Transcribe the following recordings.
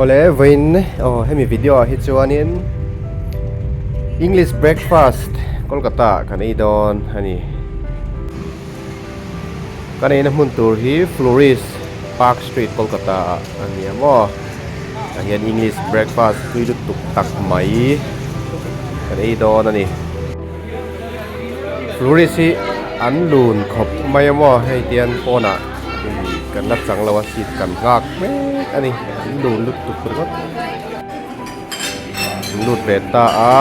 Awle vawiin aw hemi video ah hi chuanin English breakfast Kolkata ah kan ei dawn a ni. Kan eina hmun tur hi Florist Park Street Kolkata ah a ni a maw. Tah hian English breakfast tui lutuk tak mai kan ei dawn a ni. Florist hi an lun khawp mai a maw hei tian pawnah kan la chang lo a seat kan nghak mek a ni an lun lutuk ringawt an lut ve ta a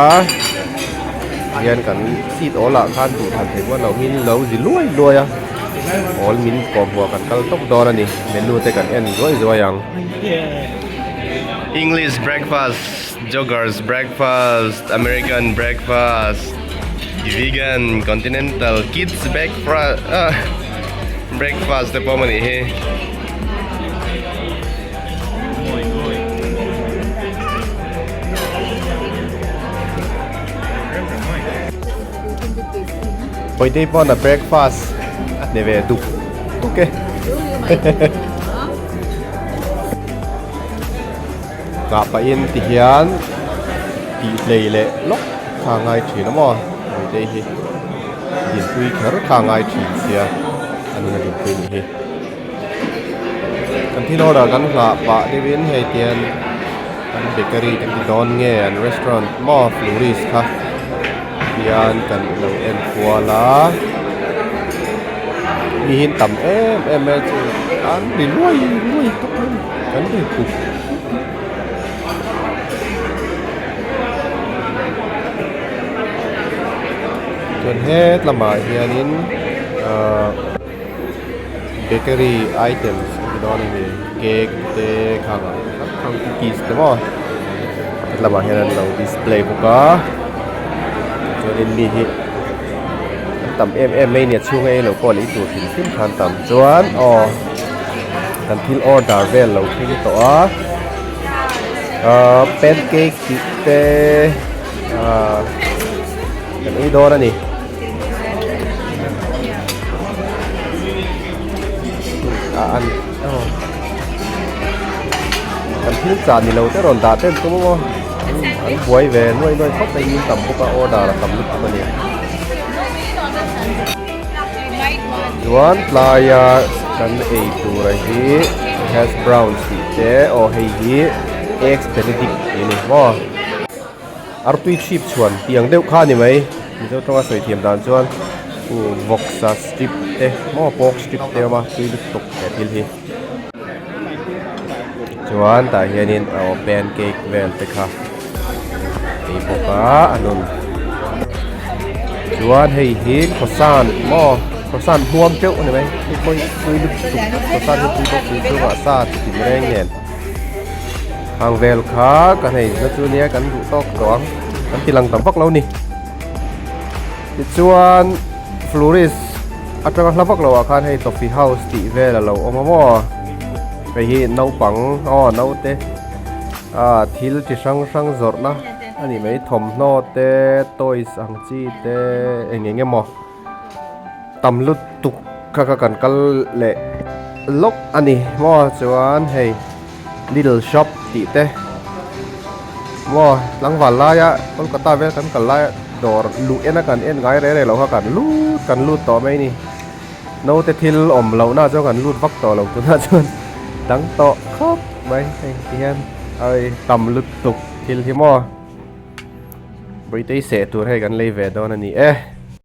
hian kan seat awl ah khan duh than theih rual lo min lo zi luai luai a awl min kawhhmuh ah kan kal tawp dawn a ni menu te kan en zuai zuai ang. English breakfast. Joggers breakfast, American breakfast, vegan, continental, kids breakfast, ah, breakfast te pawh a nih hi. Pawitei pawn a breakfast a hne ve duk duk e. Nghah pahin ti hian tih hlei leh lawk kha a ngai thin a maw Mite hi dinpui kher kha a ngai thin sia a ni a dinpui nih hi kan thil order kan nghah pah deuhin hei tian an bakery kan ti dawn nge an restaurant maw florist kha hian kan lo en kual a mi hi an tam em em mai a chu an ri luai luai tawp mai a ni kan ri pup chuan het lamah hianin ahh bakery items a ti dawn a ni cake te khang ang hrang hrang cookies te maw hetlamah hian an lo display bawk a chuanin mi hi an tam em em mai a ni a chhunga ei lo pawh lei tur hrim hrim kha an tam chuan aw kan thil order vel lo thleng tawh a ahh pancake tih te ahh kan ei dawn a ni. An kan thil chah ni lo te rawn dah ten tum maw an buai ve nuai nuai khawp mai in tam bawk a order a tam lutuk a ni chuan tlaia kan ei tur a hi hash brown tih te aw hei hi eggs benedict tih a ni maw. Artui chhip chhuan tih ang deuh kha a ni mai mizo tawnga sawi thiam dan chuan uh vawksa strip te maw pork strip te a awm a tui lutuk he thil hi chuan tah hianin aw pancake vel te kha ei bawk a a nun chuan hei hi croissant maw croissant hmuam teuh a ni mai hei pawh hi tui lutuk croissant hi tui bawk si chungah sa chi tin reng nen. Hang vel kha ka hei na chu nia kan duh tawk tawh ang kan ti lang tam vak lo ni tichuan florist atanga hla vak loh ah khan hei toffee house tih vel a lo awm a maw hei hi naupang aw naute ah thil chi hrang hrang zawrhna a ni mai thawmhnaw te toys ang chi te eng eng emaw tam lutuk kha kha kan kal leh lawk a ni maw chuan hei. Little shop tih te maw tlangval laia Kolkata vel kan kal laia dawr luh ena kan en ngai reh reh loh kha kan lut kan lut tawh mai a ni naute thil awm loh na chuan kan lut vak tawh lo tunah chuan dang tawh khawp mai hei ti hian ai tam lutuk thil hi maw Bawitei seh tur hei kan lei ve dawn a ni e.